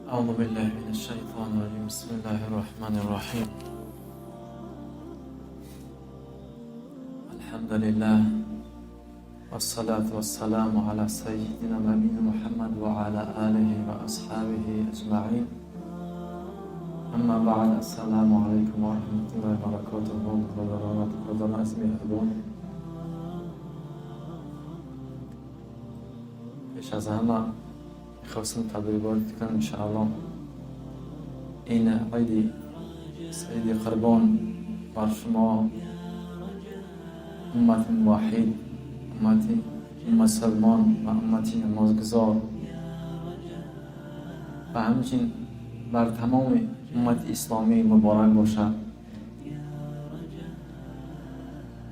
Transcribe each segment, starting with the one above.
أعوذ بالله من الشيطان الرجيم. بسم الله الرحمن الرحيم. الحمد لله والصلاة والسلام على سيدنا نبينا محمد وعلى آله وأصحابه أجمعين. أما بعد، السلام عليكم ورحمة الله وبركاته. برادران азиз, меҳрубон, пеш аз ҳама мехостам табрикот кунам. Иншаалло, ин иди саиди Қурбон бар шумо, уммати муваҳҳид, уммати мусалмон ва уммати намозгузор ва ҳамчунин бар тамоми уммати исломӣ муборак бошад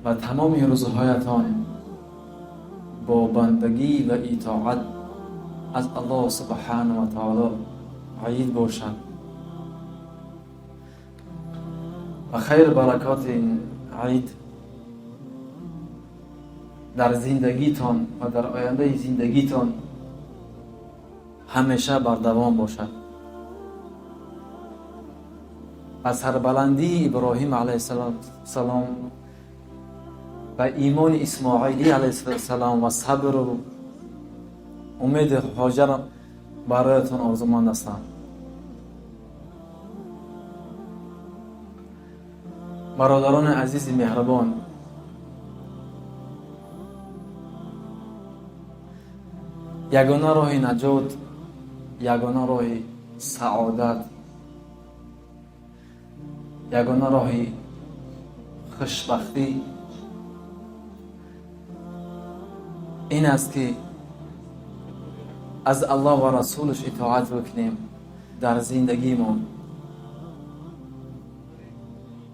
ва тамоми рӯзҳоятон бо бандагӣ ва итоат аз Аллоҳ субҳанаҳу ва таоло ид бошад ва хайру баракоти ин ид дар зиндагитон ва дар ояндаи зиндагитон ҳамеша бардавом бошад ва сарбаландии Иброҳим алайҳиссалом ва имони Исмоилӣ алайҳиссалом ва сабру умеди Ҳоҷар бароятон орзуманд ҳастам. Бародарони азизи меҳрубон, ягона роҳи наҷот, ягона роҳи саодат, ягона роҳи хушбахтӣ ин аст, ки аз Аллоҳ ва расулаш итоат бикунем дар зиндагимон.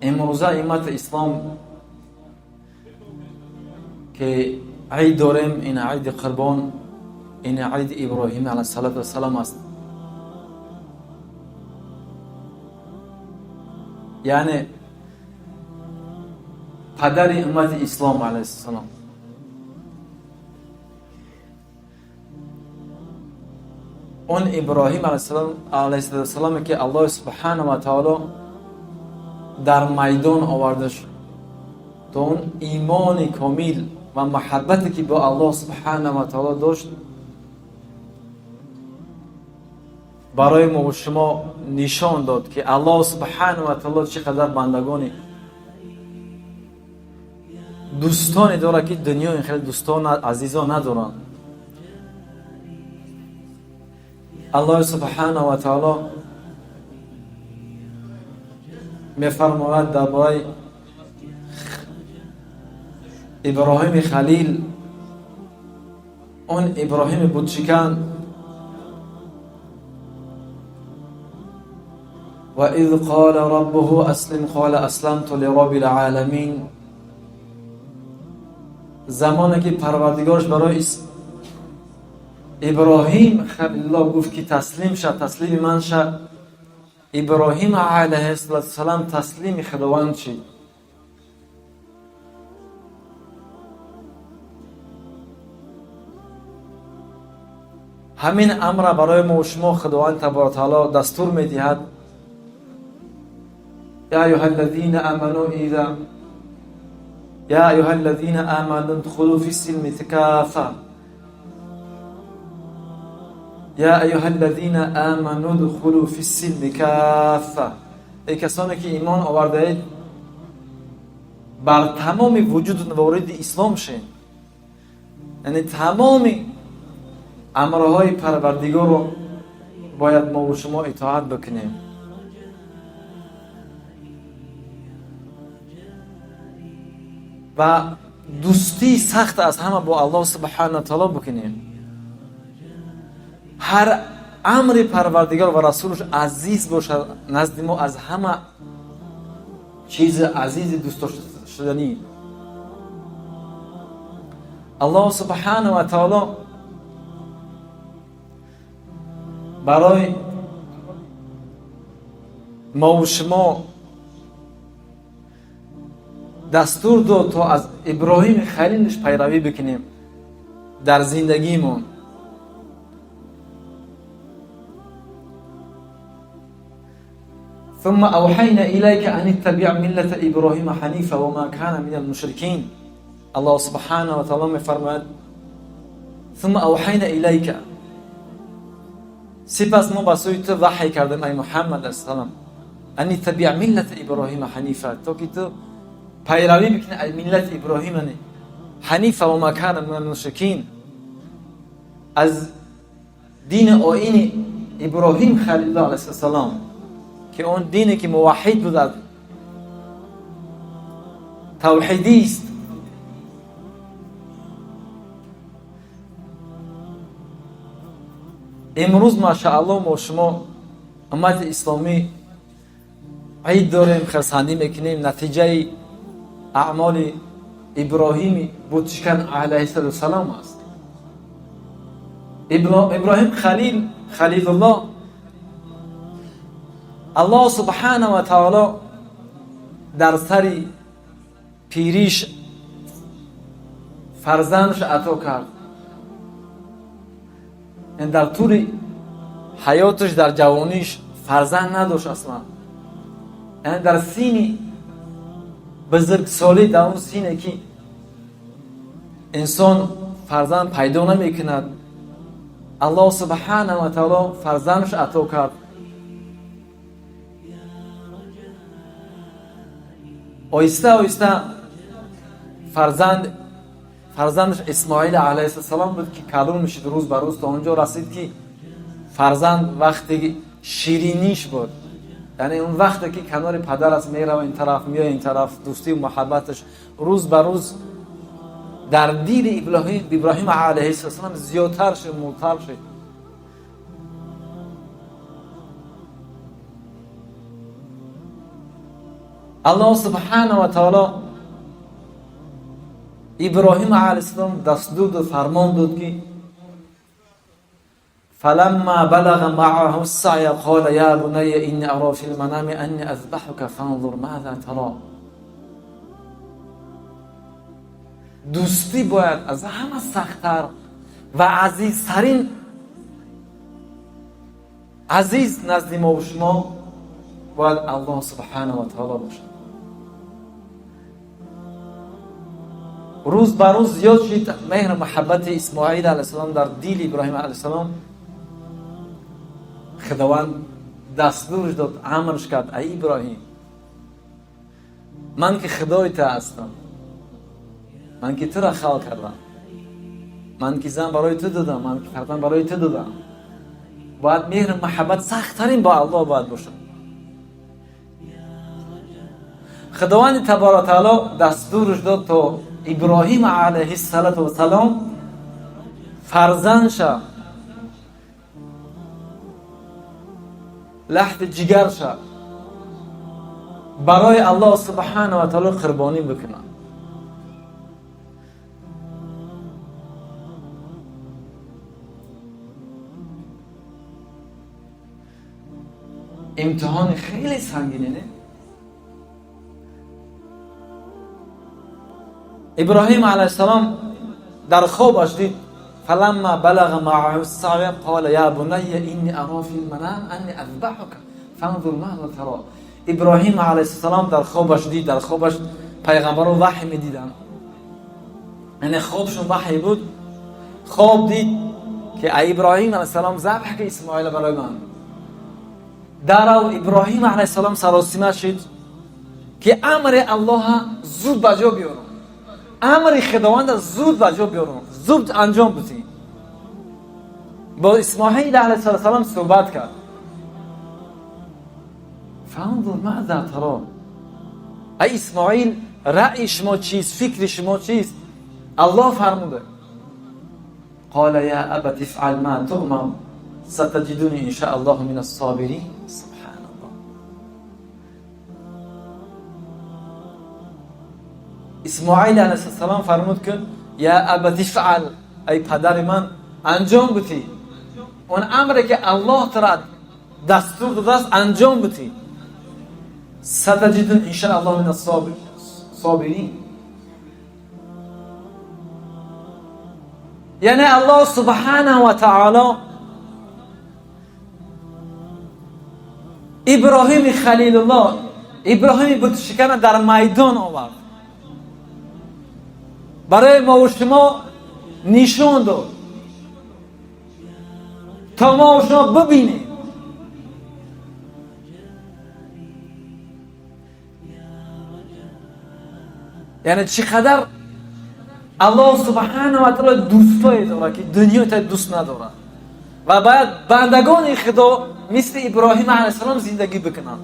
Имрӯза уммати ислом, ки ид дорем, ин иди Қурбон, ин иди Иброҳим алайҳиссалоту вассалом аст, яъне падари уммати ислом алайҳиссалом. Он Иброҳим алайҳиссаломе, ки Аллоҳи субҳанаҳу ва таоло дар майдон овардаш, то он имони комил ва муҳаббате, ки бо Аллоҳ субҳанаҳу ва таоло дошт, барои мо шумо нишон дод, ки Аллоҳ субҳанаҳу ва таоло чӣ қадар бандагони дӯстоне дорад, ки дунё ин хеле дӯстон, азизон надоранд. Аллоҳ субҳанаҳу ва таоло мефармояд дар бораи Иброҳими Халил, он Иброҳими бутшикан: وإذ قال ربه أسلم قال أسلمت لرب العالمين. Замоне ки Парвардигораш барои Иброҳим Халилуллоҳ гуфт, ки таслим ша, таслими ман ша, Иброҳим алайҳиссалом таслими Худованд шид. Ҳамин амра барои мо шумо Худованд таборака таоло дастур медиҳад: يا أيها الذين آمنوا إذا يا أيها الذين آمنوا ادخلوا في السلم كافة، يا أيها الذين آمنوا ادخلوا في السلم كافة. Эй касоне ки имон овардаед, бар тамоми вуҷудатон вориди ислом шед, яъне тамоми амрҳои Парвардигорро бояд мову шумо итоат бикунем ва дӯстии сахт аз ҳама бо Аллоҳ субҳана таоло бикунем. Ҳар амри Парвардигор ва расулаш азиз бошад назди мо аз ҳама чизи азизи дӯстдошташуданӣ. Аллоҳ субҳана ва таоло барои мову шумо дастур дод, то аз Иброҳими Халилш пайравӣ бикунем дар зиндагимон. ثم أوحينا إليك أن اتبع ملة إبراهيم حنيفا وما كان من المشركين. الله سبحانه وتعالى می‌فرماید ثم أوحينا إليك، سپس ما به سوی تو وحی کردیم ای محمد علیه السلام، أن اتبع ملة إبراهيم حنيفا، تا که تو پیروی بکنی از ملت ابراهیم حنیفا و ما کان من المشرکین، از دین آیین ابراهیم خلیل الله علیه السلام که اون دینی که موحد بود، توحیدی است. امروز ماشاءالله ما شما امت اسلامی عید داریم، خرسندی میکنیم، نتیجه اعمال ابراهیم بتشکن علیه السلام است. ابراهیم خلیل الله، الله سبحانه و تعالی در سر پیریش فرزندش عطا کرد. یعنی در طول حیاتش، در جوانیش فرزند نداشت اصلا. یعنی در سینی بزرگسالی، در اون سینه که انسان فرزند پیدا نمیکند، الله سبحانه و تعالی فرزندش عطا کرد. آهسته آهسته فرزندش اسماعیل علیه السلام بود که کلون میشد روز به روز تا اونجا رسید که فرزند وقتی شیرینیش بود، یعنی اون وقتی که کنار پدر است میره این طرف میاد این طرف، دوستی و محبتش روز به روز در دل ابراهیم علیه السلام زیادتر شد، مولتر شد. الله سبحانه و تعالی ابراهیم علیه السلام دستور داد، فرمان داد که فلما بلغ معه السعي قال يا بني إني أرى في المنام أني أذبحك فانظر ماذا ترى. دوستی باید از همه سخت‌تر و عزیزترین عزیز نزد ما و شما باید الله سبحانه و تعالی باشد. روز به روز زیاد شد مهر محبت اسماعیل علیه السلام در دل ابراهیم علیه السلام. خداوند دستورش داد، امرش کرد ای ابراهیم، من که خدای تو هستم، من که تو را خلق کردم، من که زن برای تو دادم، من که فرزند برای تو دادم، باید مهر محبت سخت‌ترین با الله باید باشد. خداوند تبارک تعالی دستورش داد تا ابراهیم علیه السلام فرزندش لحد جگرش برای الله سبحانه و تعالی قربانی بکنه. امتحان خیلی سنگینه، نه؟ ابراهیم علیه السلام در خوابش دید فلما بلغ معه السعي قال يا بني إني أرى في المنام أني أذبحك فانظر ماذا ترى. ابراهیم علیه السلام در خوابش دید، در خوابش پیغمبران وحی میدیدن، یعنی خوابشون وحی بود. خواب دید که ای ابراهیم علیه السلام ذبح که اسماعیل برای من. در ابراهیم علیه السلام سراسیمه شد که امر الله زود به جا بیارم، امر خداوند زود به جا بیارم، زود انجام بدیم. با اسماعیل علیه السلام صحبت کرد. فانظر ماذا ترى، ای اسماعیل رأی شما چیست، فکر شما چیست؟ الله فرموده قال یا ابت افعل ما تؤمر ستجدنی ان شاء الله من الصابرین. سبحان الله. اسماعیل علیه السلام فرمود که یا ابت افعل، ای پدر من انجام بدی اون امری که الله ترا دستور داده است، انجام بدی. ستجدن ان شاء الله من الصابرین. یعنی الله سبحانه و تعالی Иброҳими Халилуллоҳ, Иброҳими бутшикана дар майдон овард, барои мо ва шумо нишон дод то мо ва шумо бибинем. Яъне чӣ қадар Аллоҳ субҳанаҳу ва таъоло дӯстое дорад, ки дунё та дӯст надорад, ва бояд бандагони Худо мисли Иброҳим алайҳиссалом зиндагӣ бикунанд.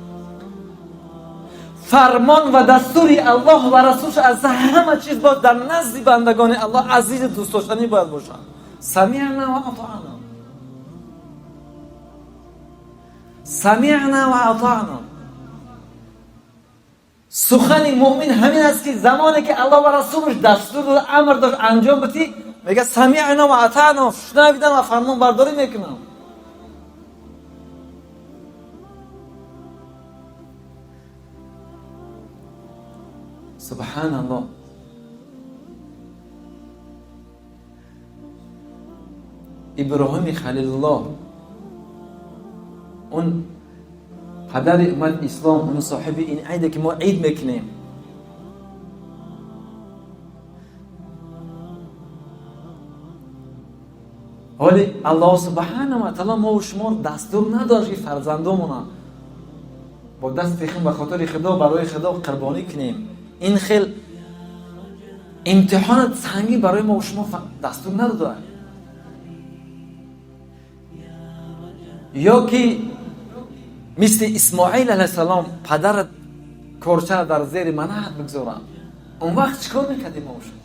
Фармон ва дастури Аллоҳ ва расулш аз ҳама чиз бояд дар назди бандагони Аллоҳ азизу дӯстдоштанӣ бояд бошанд. Самиъна ва атаъна, самиъна ва атаъна. Сухани муъмин ҳамин аст, ки замоне ки Аллоҳ ва расулаш дастур дод, амр дошт, анҷом бидӣ, мегӯяд самиъна ва атаъна, шунавидам ва фармонбардорӣ мекунам. Субҳаналлоҳ. Иброҳими Халилуллоҳ, он падари уммати ислом, он соҳиби ин айде ки мо ид мекунем, ҳоли Аллоҳ субҳанаҳу ва таъоло мо шумо дастур надошт, ки фарзандомона бо дасти худ ба хотири Худо барои Худо қурбонӣ кунем. Ин хел имтиҳони сангин барои мо шумо дастур надода. Ё ки мисли Исмоил алайҳиссалом падарат корчара дар зери манаат бигзоранд, он вақт чӣ кор мекардем мо шумо?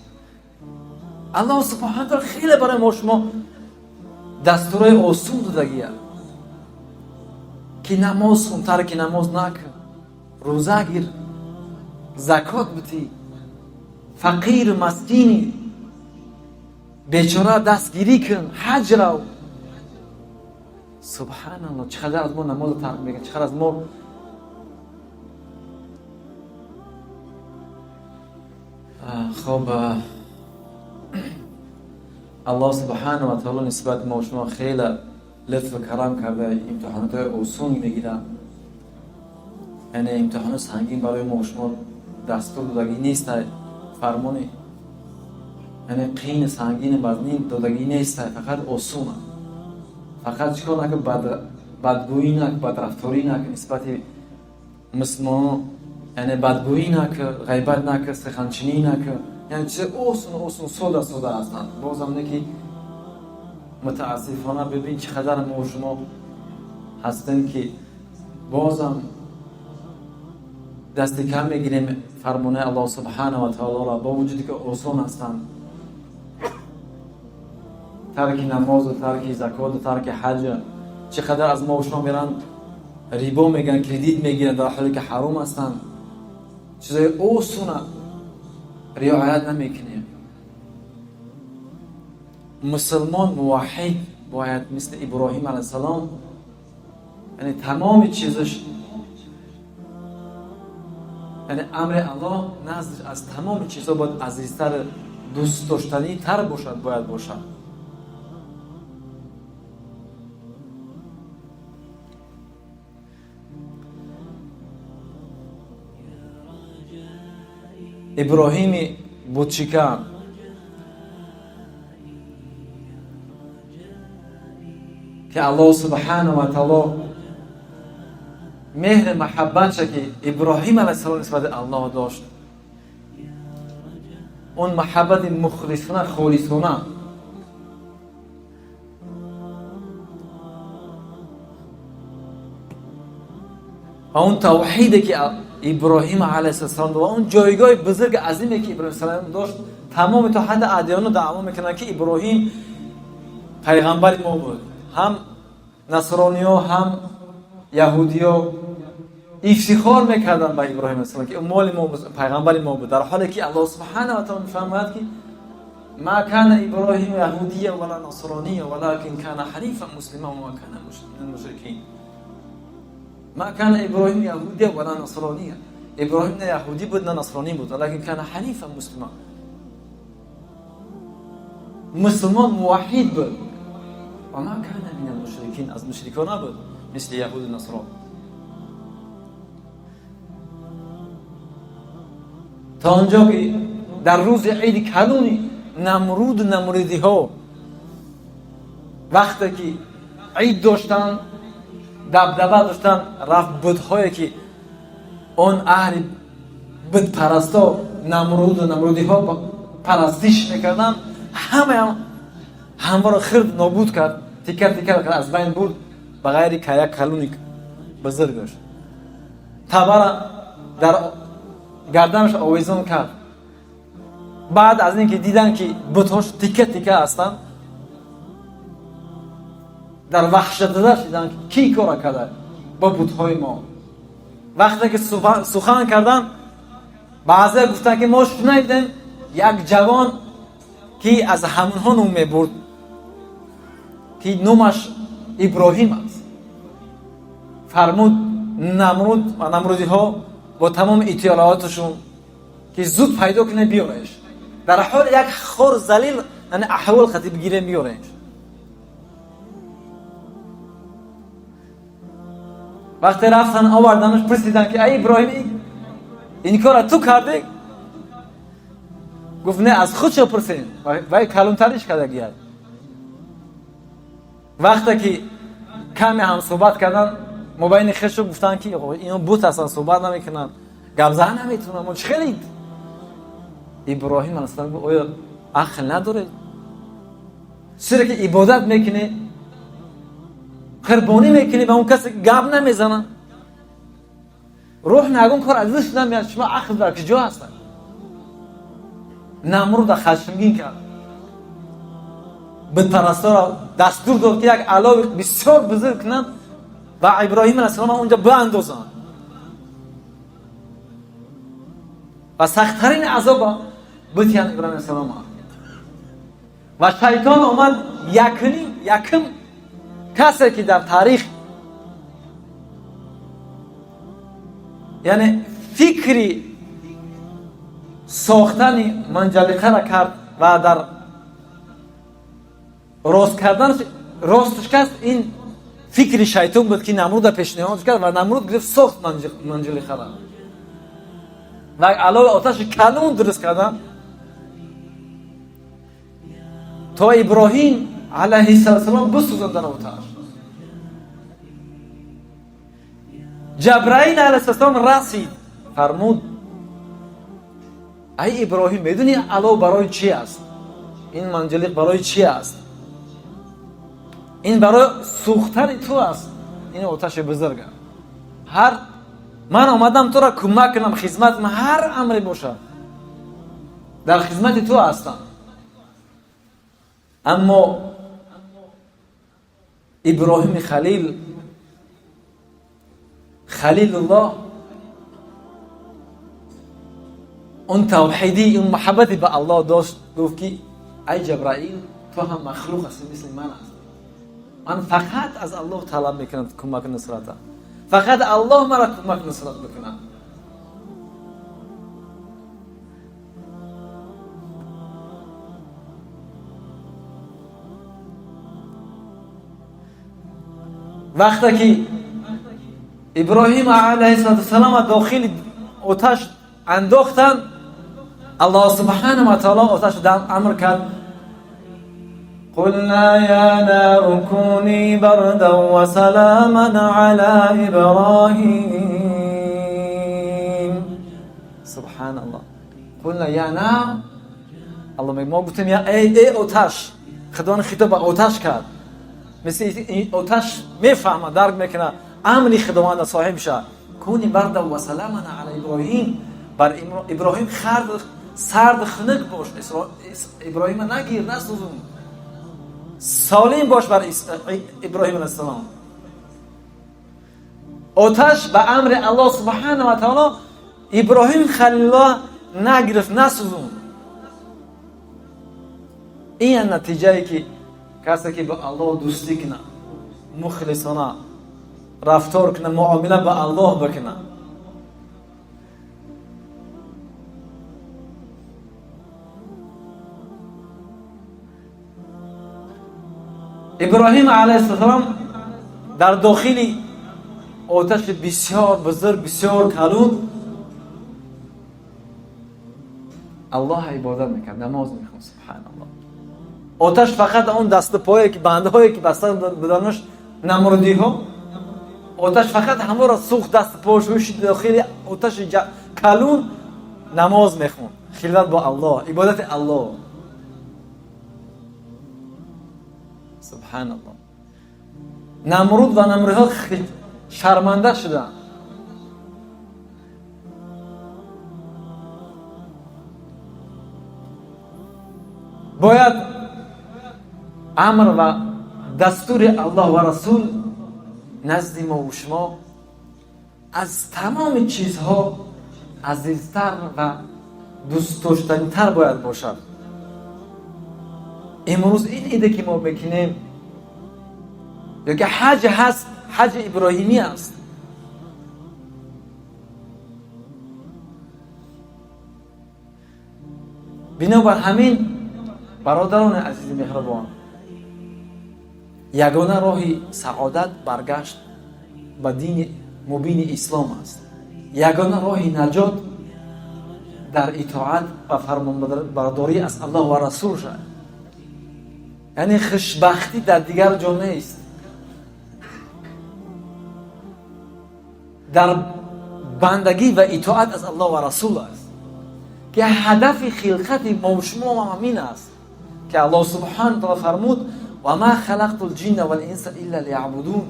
Аллоҳ субҳанаҳу ва таъоло хеле барои мо шумо дастурҳои осон додагия, ки намоз хун, тарки намоз накун, рӯза гир, закот битӣ, фақиру маскини бечора дастгирӣ кун, ҳаҷ рав. Субҳаналлоҳ, чӣ қадар аз мо намозро тарк мекунад, чӣ қадар аз мо хоб. Аллоҳ субҳанаҳу ва таъоло нисбат мо шумо хеле лутфу карам карда, имтиҳонотҳои осон мегирад. Яъне имтиҳони сангин барои мо шумо дастур додагӣ нест, фармони яъне қини сангини вазнин додагӣ нест, фақат осон. Фақат чӣ кор накун? Бадгӯӣ накун, бадрафторӣ накун нисбати мусулмонон, яъне бадгӯӣ накун, ғайбат накун, суханчинӣ накун. Яъне чизи осон осон, сода сода ҳастанд. Бозам не ки мутаассифона бибин чӣ қадар мо шумо ҳастем, ки бозам дасти кам мегирем фармонаи Аллоҳ субҳанаҳу ва таолоро, бо вуҷуде ки осон ҳастанд. Тарки намозу тарки закоту тарки ҳаҷа. Чӣ қадар аз мо шумо меранд рибо мегиранд, кредит мегиранд, дар ҳоле ки ҳаром ҳастанд. Чизои осона риоят намекунем. Мусулмон муваҳҳид бояд мисли Иброҳим алайҳиссалом, яъне тамоми чизаш, яъне амри Аллоҳ наздиш аз тамоми чизҳо бояд азизтар, дӯстдоштанитар бошад, бояд бошад. Иброҳими бутшикан ки Аллоҳ субҳанаҳу ва таъоло меҳри маҳаббатша ки Иброҳим алайҳиссалом нисбати Аллоҳ дошт, он маҳаббати мухлисона, холисона, ва он тавҳиде ки Иброҳим алайҳиссалом ва он ҷойгоҳи бузурги азиме ки Иброҳим алайҳиссалом дошт, тамоми то ҳадди адёну даъво мекунанд, ки Иброҳим пайғамбари мо буд. Ҳам насрониё, ҳам яҳудиё ифтихор мекарданд ба Иброҳим алайҳиссалом, ки моли мо буд, пайғамбари мо буд, дар ҳоле ки Аллоҳ субҳанаҳу ва таъоло мефармояд, ки ма кана Иброҳим яҳудия вала насрония валакин кана ҳанифан муслима ва ма кана минал мушрикин. Ма кана Иброҳим яҳудия вала насрония. Иброҳим на яҳудӣ буд, на насронӣ буд, валакин кана ҳанифан муслима. Мусулмон муваҳҳид буд. Ва ма кана минал мушрикин, аз мушрикон набуд, мисли яҳуду насро. تا آنجا که در روز عید کلونی نمرود نمرودی ها وقتی که عید داشتن، دبدبه داشتن، رفت بت‌هایی که اون اهل بت پرستا نمرود و نمرودی ها پرستش میکردن، همه هم را خرد نابود کرد، تیکر تیکر کرد، از بین برد، به غیر که یک کلونی بزرگش تبر در گردنش آویزان کرد. بعد از اینکه دیدن که بت‌هاش تیکه تیکه هستن، در وحشت زده شدن کی کار کرده با بت‌های ما. وقتی که سخن کردن، بعضی گفتن که ما شنیدیم یک جوان که از همونها نوم میبرد که نومش ابراهیم است. فرمود نمرود و نمرودی ها با تمام اطلاعاتشون که زود پیدا کنه بیارش، در حال یک خور ذلیل، یعنی احوال خطی بگیره بیارش. وقتی رفتن آوردنش، پرسیدن که ای ابراهیم این کار تو کردی؟ گفت نه، از خودش پرسید، وای کلونترش کرده گیاد. وقتی که کمی هم صحبت کردن مبین خودش گفتن که اینا بت هستن، صحبت نمیکنن، گپ زدن نمیتونن، ما خیلی. ابراهیم علیه السلام گفت آیا عقل نداره؟ چرا که عبادت میکنه، قربانی میکنه، به اون کسی گپ نمیزنه، روح نگون کار ازش نمیاد، شما عقل در کجا هستن؟ نمرود خشمگین کرد، بت پرستا را دستور داد که یک علاوه بسیار بزرگ کنند و ابراهیم علیه السلام اونجا باندازند و سختترین عذاب بتیان ابراهیم علیه السلام. و شیطان آمد یکم کسی که در تاریخ یعنی فکری ساختن منجلیقه را کرد و در راست کردن راستش کرد. این فکر شیطان بود که نمرود پیشنهاد کرد و نمرود گرفت ساخت منجلیقه را و علاوه آتش کلون درست کردن تا ابراهیم علیه السلام بسوزند در آتش. جبرائیل علیه السلام رسید، فرمود ای ابراهیم میدونی علاوه برای چی است؟ این منجلیق برای چی است؟ این برای سوختن تو است، این آتش بزرگ. هر من آمدم تو را کمک کنم، خدمت من هر امری باشه در خدمت تو هستم. اما ابراهیم خلیل، خلیل الله، اون توحیدی، اون محبتی به الله داشت، گفت که ای جبرائیل تو هم مخلوق هستی مثل من هستی، من فقط از الله طلب میکنم کمک نصرت، فقط الله مرا کمک نصرت بکنه. وقتی که ابراهیم علیه السلام داخل آتش انداختن، الله سبحانه و تعالی آتش دم امر کرد، قلنا یا نار كوني بردا وسلاما على ابراهیم. سبحان الله. قلنا یا نار، الله میگه ما گفتیم یا ای آتش. خداوند خطاب به آتش کرد، مثل این آتش میفهمه، درک میکنه امر خداوند صاحب شه. کونی بردا و سلاما علی ابراهیم، بر ابراهیم سرد خنک باش، ابراهیم نگیر، نسوزون، سالم باش بر ابراهیم علیه السلام. آتش به امر الله سبحانه و تعالی ابراهیم خلیل الله نگرفت، نسوزون. این نتیجه ای که کسی که با الله دوستی کنه، مخلصانه رفتار کنه، معامله با الله بکنه. ابراهیم علیه السلام در داخل آتش بسیار بزرگ، بسیار کلون Аллоҳ ибодат мекард, намоз мехонд. Субҳаналлоҳ. Оташ фақат он дасту пое ки бандҳое ки баста буданаш намрудиҳо, оташ фақат ҳамонро сӯхт, дасту пош дохили оташи калун намоз мехонд. Хилват бо Аллоҳ, ибодати Аллоҳ. Субҳаналлоҳ. Намруд ва намрудиҳо шарманда шуданд. Бояд амр ва дастури Аллоҳ ва Расул назди мо ва шумо аз тамоми чизҳо азизтар ва дӯстдоштанитар бояд бошад. Имрӯз ин иде ки мо мекунем ё ки ҳаҷ ҳаст, ҳаҷи иброҳимӣ аст. Бинобар ҳамин бародарони азизи меҳрубон, ягона роҳи саодат баргашт ба дини мубини ислом аст. Ягона роҳи наҷот дар итоат ва фармонбардорӣ аз Аллоҳ ва Расул шуд. Яъне хушбахтӣ дар дигар ҷо нест. Дар бандагӣ ва итоат аз Аллоҳ ва Расул аст, ки ҳадафи хилқати мо ва шумо ҳам ҳамин аст, ки Аллоҳ субҳонаҳу ва таъоло фармуд: ва ма халақтул ҷинна вал инса илла лияъбудун.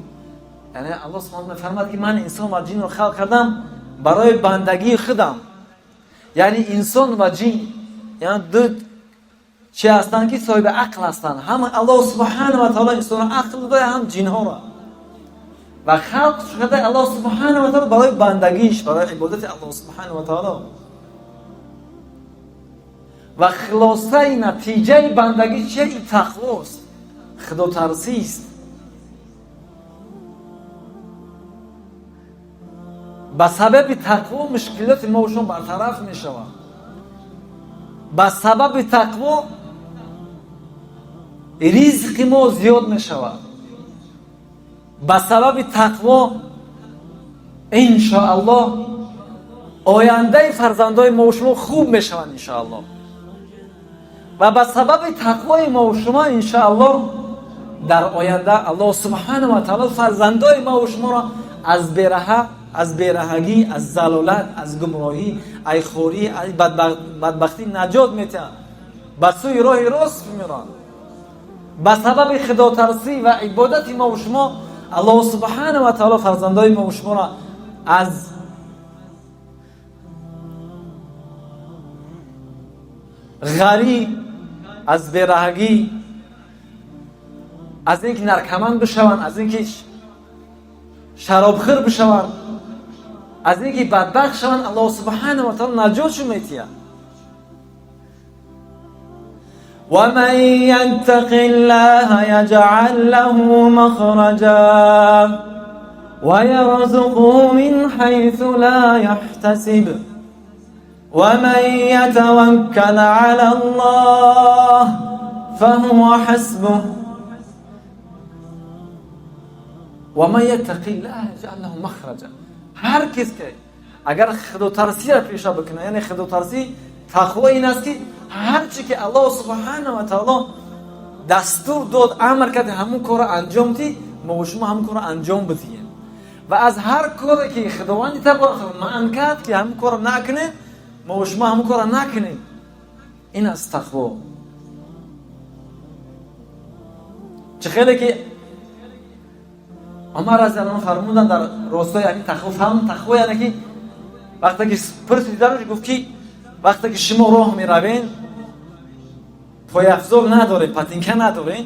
Яъне Аллоҳ субҳонаҳу мефармад, ки ман инсон ва ҷинро халқ кардам барои бандагии худам. Яъне инсон ва ҷин, яъне ду чи ҳастанд ки соҳиби ақл ҳастанд. Ҳам Аллоҳ субҳонаҳу ва таъоло инсонро ақл додааст, ҳам ҷинҳоро. Ва халқ шуда Аллоҳ субҳонаҳу ва таъоло барои бандагиш, барои ибодати Аллоҳ субҳонаҳу ва таъоло. Ва хулосаи натиҷаи бандагӣ чист? Ин тақвост, худотарсист. Ба сабаби тақво мушкилоти мо ва шумо бартараф мешавад. Ба сабаби тақво ризқи мо зиёд мешавад. Ба сабаби тақво иншоаллоҳ ояндаи фарзандои мо ва шумо хуб мешаванд иншоаллоҳ. Ва ба сабаби тақвои мо ва шумо иншоаллоҳ дар оянда Аллоҳ субҳонаҳу ва таъоло фарзандои мо ва шуморо аз бераҳа, аз бераҳагӣ, аз залолат, аз гумроҳӣ, аз хорӣ, аз бадбахтӣ наҷот медиҳад, ба сӯи роҳи рост мемиранд. Ба сабаби худотарсӣ ва ибодати мо ва шумо Аллоҳ субҳонаҳу ва таъоло фарзандои мо ва шуморо аз ғарӣ, аз бераҳагӣ, аз ин ки наркоман бишаванд, аз ин ки шаробхӯр бишаванд, аз ин ки бадбахт шаванд, Аллоҳ субҳонаҳу ва таъоло наҷотшон медиҳад. ومن يتق الله يجعل له مخرجا ويرزقه من حيث لا يحتسب ومن يتوكل على الله فهو حسبه. ومن يتق الله يجعل له مخرجا. هر کس که اگر خداترسی را پیشه بکنه، یعنی خداترسی تقوا این است که هر چی که الله سبحانه و تعالی دستور داد، امر کرد، همون کار را انجام دی، ما و شما همون کار را انجام بدیم. و از هر کاری که خداوند تبارک منع کرد که همون کار را نکنیم، ما و شما همون کار را نکنیم. این از تقوا. چه خیلی که عمر رضی الله عنه فرمودن در راستای همین تقوا، فهم تقوا یعنی که وقتی که پرسیدنش گفت که وقتی که شما راه میروین پایافزال نداره، پتینکه نداره،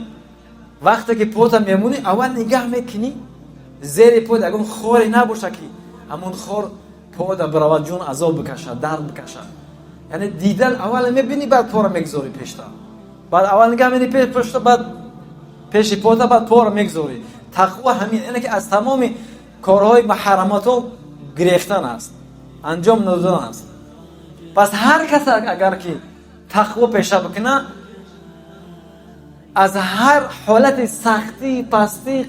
وقتی که پوتا میمونی اول نگاه میکنی زیر پود اگه خوری نباشه که همون خور پودا برود جون عذاب بکشه، درد بکشه. یعنی دیدن اول میبینی، بعد پا رو میگذاری پیشتا، بعد اول نگاه میدی پیش پشتا، بعد پیش پوتا، بعد پا رو میگذاری. تقوا همین اینه که از تمام کارهای محرماتو گرفتن است، انجام ندادن است. پس هر کس اگر که تقوا پیشه بکنه، از هر حالت سختی، پستی،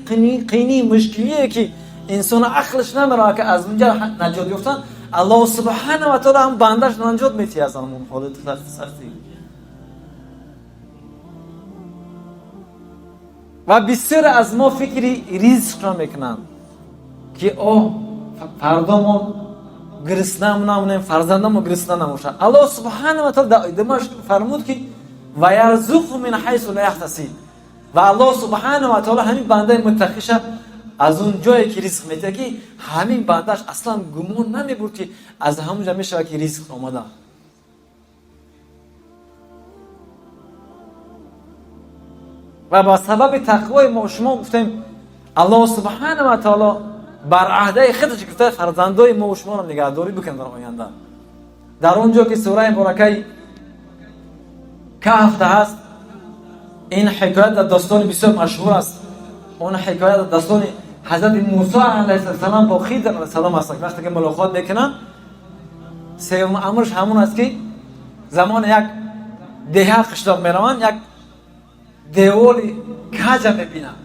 قینی، مشکلیه که انسان عقلش نمیره که از اونجا نجات یافتن، Аллоҳ субҳана ва таъоло ҳам бандаш наҷот метиҳад аз он ҳолати сахтӣ. Ва бисёр аз мо фикри ризқро мекунанд ки о фардо мо гирисна намонем, фарзандамо гирисна намошад. Аллоҳ субҳана ва таъоло дар идомааш фармуд ки ва ярзуқу мин ҳайсу ла яҳтасиб. Ва Аллоҳ субҳана ва таъоло ҳамин бандаи муттақиша аз он ҷое ки ризқ метиҳад ки ҳамин бандааш аслан гумон намебурд ки аз ҳамон ҷо мешавад ки ризқ омада. Ва ба сабаби тақвои мо шумо гуфтем Аллоҳ субҳана ва таъоло бар аҳдаи худаш гуфта фарзандои мо шуморо нигаҳдорӣ бикунад дар оянда. Дар он ҷо ки сураи муборакаи Каҳф ҳаст, ин ҳикоят дар достони бисёр машҳур аст. Он ҳикоят дар достони ҳазрати Мусо алайҳиссалом бо Хизр алайҳиссалом аст. Вақте ки мулоқот мекунанд, сеюм амрш ҳамон аст ки замоне як деҳа қишлоқ мераванд, як деволи каҷа мебинанд.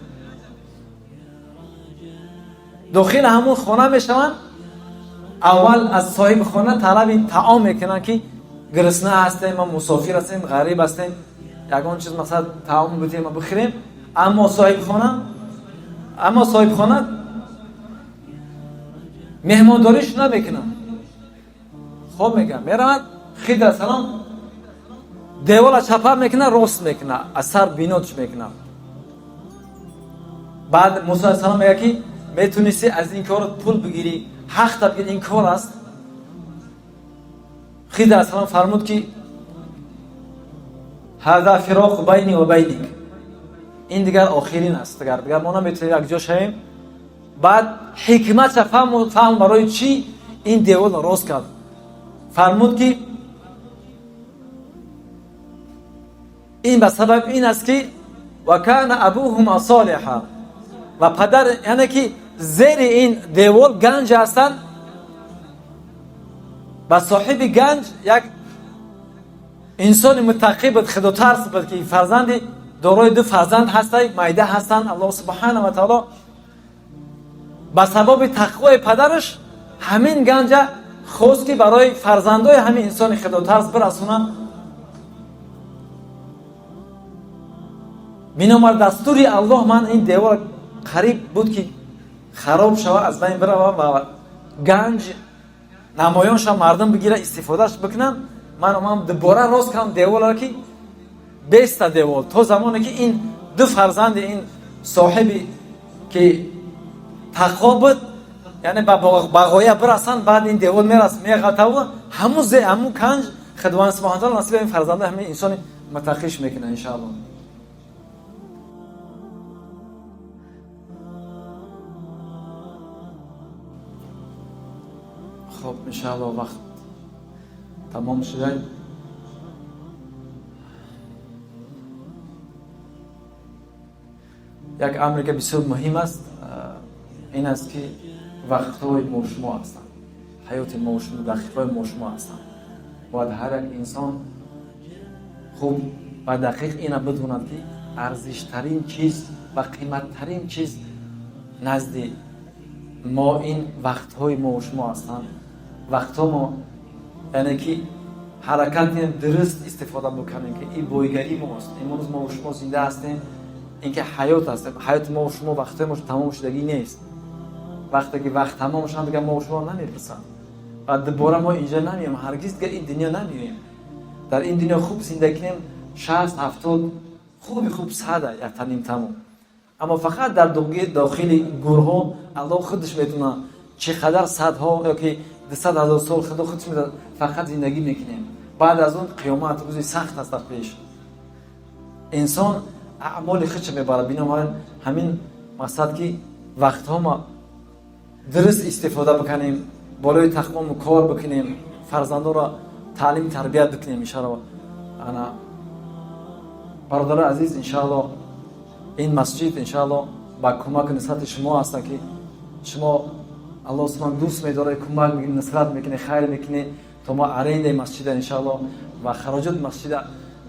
Дохили ҳамон хона мешаванд. Аввал аз соҳиби хона талаби таом мекунанд ки гирисна ҳастем, мо мусофир ҳастем, ғариб ҳастем, ягон чиз масалан таом бидиҳем мо бихӯрем. Аммо соҳибхона меҳмондориш намекунад. Хоб мегӯяд, меравад Хидр алайҳиссалом девола чапа мекунад, рост мекунад, аз сар бинотш мекунад. Баъд Мусо алайҳиссалом мегӯяд ки метунисти аз ин корот пул бигирӣ, ҳақ бигирӣ, ин кор аст. Хидр алайҳиссалом фармуд ки ҳаза фироқу байни ва байник, ин дигар охирин аст, дигар мо наметавонем якҷо шавем. Баъд ҳикматша фаҳм барои чӣ ин деволро рост кард. Фармуд ки ин ба сабаби ин аст ки ва кана абуҳума солиҳа, ва падар, яъне ки зери ин девол ганҷ ҳастанд ба соҳиби ганҷ як инсони муттақӣ буд, худотарс буд ки фарзанди дорои ду фарзанд ҳастай, майда ҳастанд. Аллоҳ субҳана ва таъоло ба сабаби тақвои падараш ҳамин ганҷа хост ки барои фарзандои ҳамин инсони худотарс бирасонад. Бинобар дастури Аллоҳ ман ин девор қариб буд ки хароб шава, аз байн бирава ва ганҷ намоён шава, мардум бигира истифодаш бикунанд. Ман омадам дубора рост кардам деворро ки беста девол, то замоне ки ин ду фарзанди ин соҳиби ки тақво буд, яъне ба ғоя бирасанд, баъд ин девол меғалтаву ҳамун канҷ Худованд субҳана таъоло насиби ин фарзанда ҳамин инсони муттақиш мекунад иншааллоҳ. Хоб, иншааллоҳ вақт тамом шуда. Як амре ки бисёр муҳим аст ин аст ки вақтҳои мо шумо ҳастанд, ҳаёти мо шумо, дақиқаҳои мо шумо ҳастанд. Бояд ҳар як инсон хуб ва дақиқ ина бидонад ки арзиштарин чиз ва қиматтарин чиз назди мо ин вақтҳои мо шумо ҳастанд. Вақтҳо мо, яъне ки ҳаракат кунем, дуруст истифода бикунем ки ин бойгарии мост. Имрӯз мо шумо зинда ҳастем, ин ки ҳаёт ҳастем. Ҳаёти мо шумо, вақтҳои мо тамом шудагӣ нест. Вақте ки вақт тамом шуд, дигар мо шумо намепурсанд ва дубора мо инҷа намеем, ҳаргиз дигар ин дунё намеоем. Дар ин дунё хуб зиндагӣ кунем, 60, 70, хуби хуб 100 як таним тамом. Аммо фақат дар дохили гурҳо Аллоҳ худаш медонад чӣ қадар садҳо ё ки 200 ҳазор сол Худо худаш медонад, фақат зиндагӣ мекунем. Баъд аз он қиёмат рӯзи сахт аст дар пеш. Инсон аъмоли худша мебарад. Бинобар ҳамин мақсад ки вақтҳо мо дуруст истифода бикунем, болои тақвому кор бикунем, фарзандонро таълим тарбият бикунем иншааллоҳ. Ана бародарои азиз, иншааллоҳ ин масҷид иншааллоҳ ба кӯмаку нусрати шумо ҳастанд ки шумо Аллоҳ субҳан дӯст медорад, кӯмак мекунед, нусрат мекунед, хайр мекунед, то мо арендаи масҷида иншааллоҳ ва хароҷоти масҷида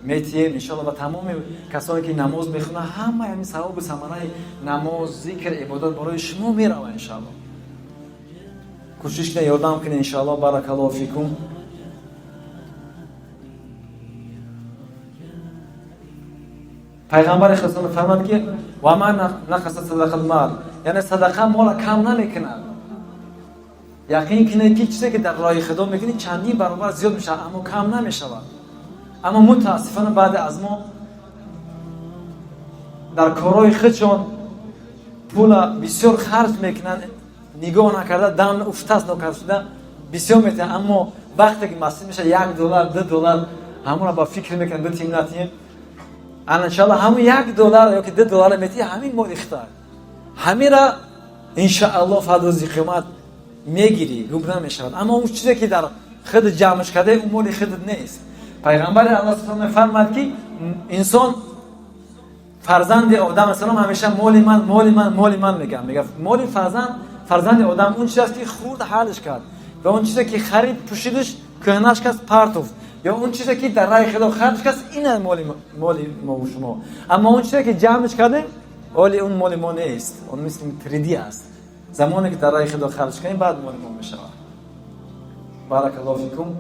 метиҳем иншааллоҳ. Ва тамоми касоне ки намоз мехонанд, ҳамаи ҳамин савобу самараи намоз, зикр, ибодат барои шумо меравад иншааллоҳ. Кӯшиш кунед, ёрдам кунед, иншоаллоҳ. Баракаллоҳу фикум. Пайғамбари Худо фармад, ки ва ма нақаса садақал мал, яъне садақа мола кам намекунад. Яқин кунед, ки чизе ки дар роҳи Худо мекунӣ, чандин баробар зиёд мешавад, аммо кам намешавад. Аммо мутаассифона баъде аз мо дар корҳои худшон пула бисёр харҷ мекунанд, нигоҳ накарда, дам уфтаст нокарда бисёр метиҳанд, аммо вақте ки масҷид мешавад, $1, $2, ҳамонро ба фикр мекунанд, битим, натием. Ана иншоалло ҳамон $1 ёки $2 метиҳӣ, ҳамин моли худат, ҳамира иншоалло фардози қиёмат мегирӣ, гум намешавад. Аммо он чизе ки дар худ ҷамъш кардаи, он моли худат нест. Пайғамбари Аллоҳ мефармад, ки инсон, фарзанди Одам алайҳиссалом, ҳамеша моли ман, моли ман, моли ман мегӯяд. Мега, моли фарзанди Одам он чиз аст, ки хурд, ҳалш кард, ва он чизе ки харид, пӯшидиш, кӯҳнаш кард, партофт, ё он чизе ки дар раи Худо харҷ кард, ин моли мову шумо. Аммо он чизе ки ҷамъш кардем, оли он моли мо нест, он мисли кредит аст. Замоне ки дар раи Худо харҷ кунем, баъд моли мо мешавад. Баракаллоҳу фикум.